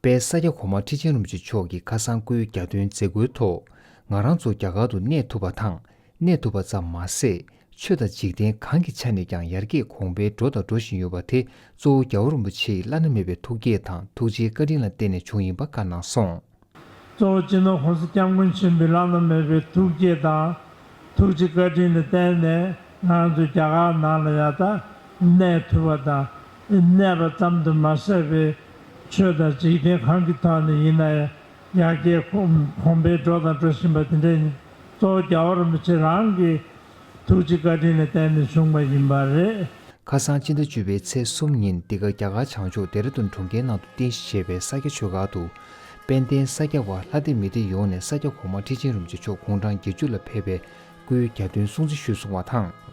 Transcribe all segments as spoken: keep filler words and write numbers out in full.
དཔལ་ས་སྐྱ་གོང་མ་ཁྲི་ཆེན་རིན་པོ་ཆེ་མཆོག་གིས་ཁ་སང་སྐུའི་གྱ་སྟོན་མཛད་སྒོའི་ཐོག་ང་རང་ཚོ་རྒྱ་གར་དུ་གནས་ཐུབ་པ་དང་། གནས་ཐུབ་པ་ཙམ་མ་ཟད། ཆོས་དང་འཇིག་རྟེན་གང་གི་ཆ་ནས་ཀྱང་ཡར་རྒྱས་གོང་འཕེལ་འགྲོ་དང་འགྲོ་བཞིན་ཡོད་པ་དེ་གཙོ་བོ་རྒྱལ་བ་རིན་པོ་ཆེའི་བླ་ན་མེད་པའི་ཐུགས་བསྐྱེད་དང་ཐུགས་རྗེའི་བཀའ་དྲིན་ལ་བརྟེན་ནས་བྱུང་ཡིན་པ་བཀའ་གནང་སོང་། གཙོ་བོ་སྤྱི་ནོར་༸གོང་ས་༸སྐྱབས་མགོན་ཆེན་པོའི་བླ་ན་མེད་པའི་ཐུགས་བསྐྱེད་དང་། ཐུགས་རྗེ་བཀའ་དྲིན་ལ་བརྟེན་ནས་ང་ཚོ་རྒྱ་གར་ནང་ལ་ཡང་ད་གནས་ཐུབ་པ་དང་། གནས་པ་ཙམ་དུ་མ་ཟད་པའི་ཆོས་དང་འཇིག་རྟེན་གང་གི་ཐོག་ནས་ཡིན་ན་ཡང་ཡར་རྒྱས་གོང་འཕེལ་འགྲོ་དང་འགྲོ་བཞིན་པ་དེ་འདྲ་ཡིན། གཙོ་བོ་རྒྱལ་བ་རིན་པོ་ཆེ་རང་གི་ཐུགས་རྗེ་བཀའ་དྲིན་ལ་བརྟེན་ནས་བྱུང་བ་ཡིན་པ་རེད། ཁ་སང་སྤྱི་ཟླ་བཅུ་པའི་ཚེས་གསུམ་ཉིན་འདི་ག་རྒྱ་གར་བྱང་ཕྱོགས་ལྡེ་ར་ལྡུན་གྲོང་ཁྱེར་ནང་དུ་རྟེན་གཞི་བྱས་པའི་ས་སྐྱ་ཆོས་སྒར་དུ། དཔལ་ལྡན་ས་སྐྱ་པ་ལྷ་སྡེ་མི་སྡེ་ཡོངས་ནས་ས་སྐྱ་གོང་མ་ཁྲི་ཆེན་རིན་པོ་ཆེ་མཆོག་དགུང་གྲངས་བརྒྱད་ཅུ་ལ་ཕེབས་པའི་སྐུའི་གྱ་སྟོན་སྲུང་བརྩི་ཞུས་སོང་བ་དང་།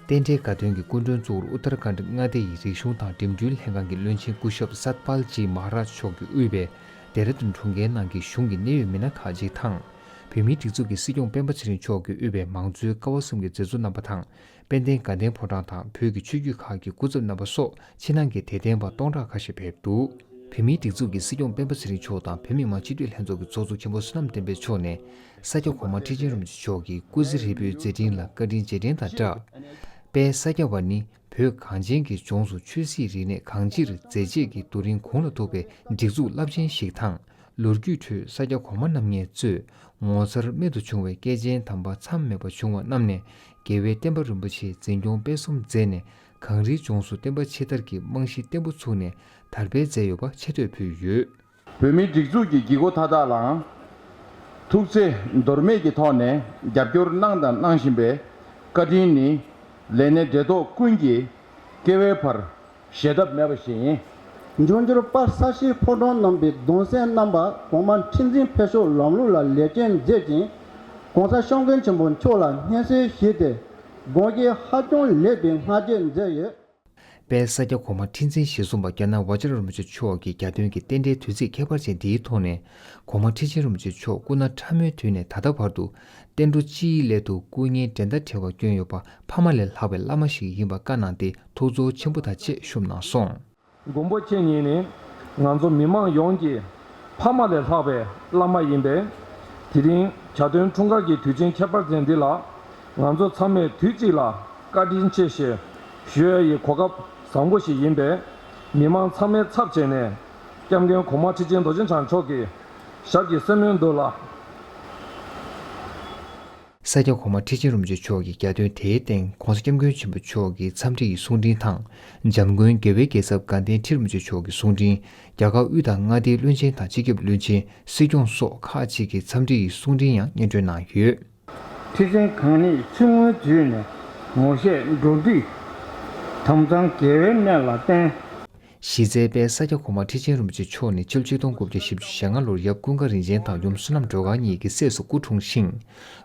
རྟེན་འབྲེལ་དགའ་སྟོན་གྱི་སྐུ་མགྲོན་གཙོ་བོར་ཨུ་ཏར་ཁཱན་མངའ་སྡེ་ཡི་རིག་གཞུང་དང་འགྲིམ་འགྲུལ་ལྷན་ཁང་གི་བློན་ཆེན་སྐུ་ཞབས་སད་པཱལ་ཇི་མ་ཧ་རཱཇ་མཆོག་གིས་དབུས་པའི་ལྡེ་ར་ལྡུན་གྲོང་ཁྱེར་ནང་གི་གཞུང་གི་གནད་ཡོད་མི་སྣ་ཁག་ཅིག་དང་། བོད་མིའི་སྒྲིག་འཛུགས་ཀྱི་སྲིད་སྐྱོང་སྤེན་པ་ཚེ་རིང་མཆོག་གིས་དབུས་པའི་མང་གཙོའི་ཀ་བ་གསུམ་གྱི་མཛད་གཙོ་རྣམ་པ་དང་། དཔལ་ལྡན་དགའ་ལྡན་ཕོ་བྲང་དང་བོད་ཀྱི་ཆོས་བརྒྱུད་ཁག་གི་སྐུ་ཚབ་རྣམ་པ་སོགས་ཕྱི་ནང་གི་དད་ལྡན་པ་སྟོང་ཕྲག་ཁ་ཤས་ཕེབས་འདུག་བོད་མིའི་སྒྲིག་འཛུགས་ཀྱི་སྲིད་སྐྱོང་སྤེན་པ་ཚེ་རིང་མཆོག་དང་བོད་མི་མང་སྤྱི་འཐུས་ལྷན་ཚོགས་ཀྱི་ཚོགས་གཙོ་མཁན་པོ་བསོད་ནམས་བསྟན་འཕེལ་མཆོག་ནས་ས་སྐྱ་གོང་མ་ཁྲི་ཆེན་རིན་པོ་ཆེ་མཆོག་གི་སྐུ་ཚེ་ཧྲིལ་པོའི་མཛད་འཕྲིན་ལ་བཀའ་དྲིན་རྗེས་དྲན་དང་སྦྲགས། དཔལ་ས་སྐྱ་པ་ནི་བོད་གངས་ཅན་གྱི་ལྗོངས་སུ་ཆོས་སྲིད་རིག་གནས་གང་ཅིར་མཛད་རྗེས་ཀྱི་རྡོ་རིང་གོང་ལ་གཏུགས་པའི་སྒྲིག་འཛུགས་རླབས་ཆེན་ཞིག་དང་། ལོ་རྒྱུས་ཁྲོད་ས་སྐྱ་གོང་མ་རྣམ་ལྔས་གཙོས་ངོ་མཚར་རྨད་དུ་བྱུང་བའི་སྐྱེས་ཆེན་དམ་པ་མཚམས་མེད་པ་བྱུང་བ་རྣམས་ནས་རྒྱལ་བའི་བསྟན་པ་རིན་པོ་ཆེ་འཛིན་སྐྱོང་སྤེལ་གསུམ་མཛད་ནས་གངས་རིའི་ལྗོངས་སུ་བསྟན་པ་ཕྱེ་དར་གྱི་རྨང་གཞི་བརྟན་པོ་ཚུགས་ནས་དར་སྤེལ་མཛད་ཡོད་པ་ཆེ་བསྟོད་ཕུལ་ཡོད། བོད་མིའི་སྒྲིག་འཛུགས་ཀྱི་བགྱི་སྒོ་མཐའ་དག་ལའང་ཐུགས་བརྩེ་འདོར་མེད་ཀྱི་ཐོག་ནས་རྒྱབ་སྐྱོར་གནང་དང་གནང་བཞིན་པའི་བཀའ་དྲིན་ནི་ལས་སྣེ་འབྲེལ་ཐོགས་ཀུན་གྱིས་སྐྱེ་བའི་བར་བཞེས་ཐབས་མེད་པ་ཞིག་ཡིན། འབྱུང་འགྱུར་པ་ས་གཞིའི་ཕོ་བྲང་རྣམས་པའི་གདུང་སྲས་རྣམ་པ་གོང་མ་ཁྲི་འཛིན་ཕེབས་ཤོག་ལམ་ལུགས་ལ་ལེགས་སྐྱོན་མཛད་ཅིང་། ༸གོང་ས་༸སྐྱབས་མགོན་ཆེན་པོ་མཆོག་ལ་སྙན་སེང་ཞུས་ཏེ་དགོངས་བཞེས་ཧ་ཅང་ལེགས་པའི་སྔ་རྗེས་མཛད་ཡོད། དཔལ་ས་སྐྱ་གོང་མ་ཁྲི་འཛིན་ཞེ་གསུམ་པ་རྒྱ་ནག་ཝ་ཅ་ར་རིན་པོ་ཆེ་མཆོག་གི་གྱ་སྟོན་གྱི་རྟེན་འབྲེལ་དུས་ཚིགས་ཁྱད་པར་ཅན་འདིའི་ཐོག་ནས་གོང་མ་ཁྲི་ཆེན་རིན་པོ་ཆེ་མཆོག་སྐུ་ན་ཕྲ་མོའི་དུས་ནས་ད་ལྟ་བར་དུ་བསྟན་འགྲོ་སྤྱིའི་སླད་དུ་སྐུ་ངལ་འགྲན་ཟླ་བྲལ་བ་བསྐྱོན་ཡོད་པ་ཕ་མ་ལས་ལྷག་པའི་བླ་མ་ཞིག་ཡིན་པ་བཀའ་གནང་སྟེ་ཐུགས་ཚོར་ཆེན་པོ་དང་བཅས་ཞུས་གནང་སོང་། མགོན་པོ་ཁྱེད་ཉིད་ནི་ང་ཚོ་མི་མང་ཡོངས་ཀྱི་ཕ་མ་ལས་ལྷག་པའི་བླ་མ་ཡིན་པས། དེ་རིང་གྱ་སྟོན་འཁྲུངས་སྐར་གྱི་དུས་ཆེན་ཁྱད་པར་ཅན་འདི་ལ་ང་ཚོ་ཚང་མས་དུས་གཅིག་ལ་བཀའ་དྲིན་ཆེ་ཞེས་ཞུ་ཡ་ཡི་གོ་སྐབས་བཟང་པོ་ཞིག་ཡིན་པས། མི་མང་ཚང་མའི་ཚབ་བྱས་ནས་སྐྱབས་མགོན་གོང་མ་ཁྲི་ཆེན་རྡོ་རྗེ་འཆང་མཆོག་གི་ཞབས་ཀྱི་སེན་མོའི་མདོ་ལ། ས་སྐྱ་གོང་མ་ཁྲི་ཆེན་རིན་པོ་ཆེ་མཆོག་གི་གྱ་སྟོན་དེའི་སྟེང་༸གོང་ས་༸སྐྱབས་མགོན་ཆེན་པོ་མཆོག་གི་འཚམས་འདྲི་ཡི་གསུང་འཕྲིན་དང་། འཇམ་མགོན་རྒྱལ་བའི་རྒྱལ་ཚབ་དགའ་ལྡན་ཁྲི་རིན་པོ་ཆེ་མཆོག་གི་གསུང་འཕྲིན། རྒྱ་གར་དབུས་དང་མངའ་སྡེའི་བློན་ཆེན་དང་སྤྱི་ཁྱབ་བློན་ཆེན། སྲིད་སྐྱོང་སོགས་ཁག་ཅིག་གི་འཚམས་འདྲི་ཡི་གསུང་འཕྲིན་ཡང་སྙན་སྒྲོན་གནང་ཡོད། ཁྲི་ཆེན་གང་ཉིད་ཆུང་ངུའི་དུས་ནས་ངོ་ཤེས་འགྲོ་འདྲིས་དམ་གཙང་དགེ་བའི་གནས་ལ་བརྟེན། གཞི་རྩའི་དཔལ་ས་སྐྱ་གོང་མ་ཁྲི་ཆེན་རིན་པོ་ཆེ་མཆོག་ནི་ཕྱི་ལོ་ཆིག་སྟོང་དགུ་བརྒྱ་བཞི་བཅུ་ཞེ་ལྔ་ལོར་ཡབ་ཀུན་དགའ་རིན་ཆེན་དང་ཡུམ་བསོད་ནམས་སྒྲོལ་དཀར་གཉིས་ཀྱི་སྲས་སུ་སྐུ་འཁྲུངས་ཤིང་།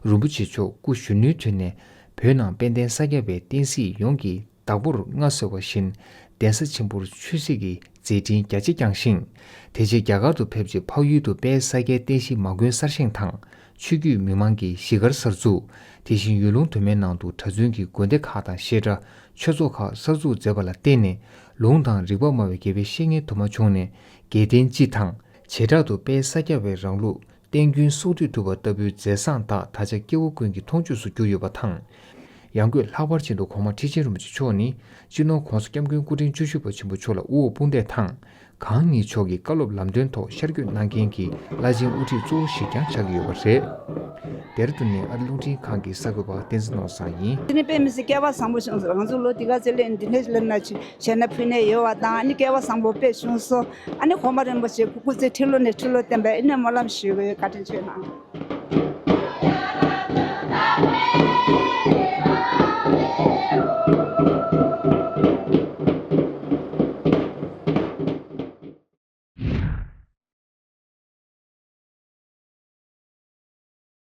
རིན་པོ་ཆེ་མཆོག་སྐུ་གཞོན་ནུའི་དུས་ནས་བོད་ནང་དཔལ་ལྡན་ས་སྐྱ་པའི་བསྟན་སྲིད་ཡོངས་ཀྱི་བདག་པོར་མངའ་གསོལ་བ་བཞིན། གདན་ས་ཆེན་པོར་ཆོས་སྲིད་ཀྱི་མཛད་འཕྲིན་རྒྱ་ཆེ་བསྐྱངས་ཤིང་། དེ་རྗེས་རྒྱ་གར་དུ་ཕེབས་རྗེས་འཕགས་ཡུལ་དུ་དཔལ་ས་སྐྱའི་བསྟན་བཤིག་མ་དགོན་གསར་བཞེངས་དང་། ཆོས་བརྒྱུད་མི་མང་གི་གཞིས་སྒར་གསར་འཛུགས། དེ་བཞིན་ཡུལ་ལུང་དུ་མའི་ནང་དུ་གྲྭ་བཙུན་གྱི་དགོན་སྡེ་ཁག་དང་བཤད་གྲྭ། ཆོས་ཚོགས་ཁག་གསར་འཛུགས་མཛད་པ་ལ་བརྟེན་ནས་ལུང་དང་རིག་པ་སྨྲ་བའི་དགེ་བའི་བཤེས་གཉེན་དུ་མ་བྱུང་ནས་དགེ་ལྡན་སྤྱི་དང་། བྱེ་བྲག་ཏུ་དཔལ་ས་སྐྱ་པའི་རང་ལུགས་བསྟན་རྒྱུན་སྲོག་བསྡོས་ཐུབ་པ་ལྟ་བུའི་མཛད་བཟང་དག་ད་ཆ་སྐྱེ་བོ་ཀུན་གྱི་མཐོང་ཆོས་སུ་གྱུར་ཡོད་པ་དང་། ཡང་སྒོས་ལྷག་པར་ཆེད་དུ་གོང་མ་ཁྲི་ཆེན་རིན་པོ་ཆེ་མཆོག་ནི་སྤྱི་ནོར་༸གོང་ས་༸སྐྱབས་མགོན་སྐུ་ཕྲེང་བཅུ་བཞི་པ་ཆེན་པོ་མཆོག་ལ་དབུ་འོག་དཔུང་འདེགས་དང་། གང་ཉིད་མཆོག་གི་བཀའ་སློབ་ལམ་སྟོན་ཐོག་ཤར་བསྐྱོད་གནང་མཁན་གྱི་བླ་ཆེན་དབུ་ཁྲིད་གཙོ་བོ་ཞིག་ཀྱང་ཆགས་ཀྱི་ཡོད་པ་རེད། ལྡེ་ར་ལྡུན་ནས་ཨ་རི་རླུང་འཕྲིན་ཁང་གི་གསར་འགོད་པ་བསྟན་འཛིན་ནོར་བཟང་ཡིན། དེ་ནས་དཔེ་མི་སྲིད་སྐལ་བ་བཟང་པོ་བྱུང་སོང་། ང་ཚོ་ལོ་འདི་ག་ཚོད་སླེབས་འདི་འདྲ་ལབ་ན་ཆུ་བྱས་ན་ཕུལ་ནས་ཡོད་པ་དང་། ཨ་ནི་སྐལ་བ་བཟང་པོ་དཔེ་བྱུང་སོང་། ཨ་ནི་གོང་མ་རིན་པོ་ཆེ་སྐུ་ཚེ་ཁྲི་ལོ་ནས་ཁྲི་ལོ་བརྟན་པའི་ཨ་ནི་སྨོན་ལམ་ཞུ་དགོས། བཀའ་དྲིན་ཆེ་གནང་།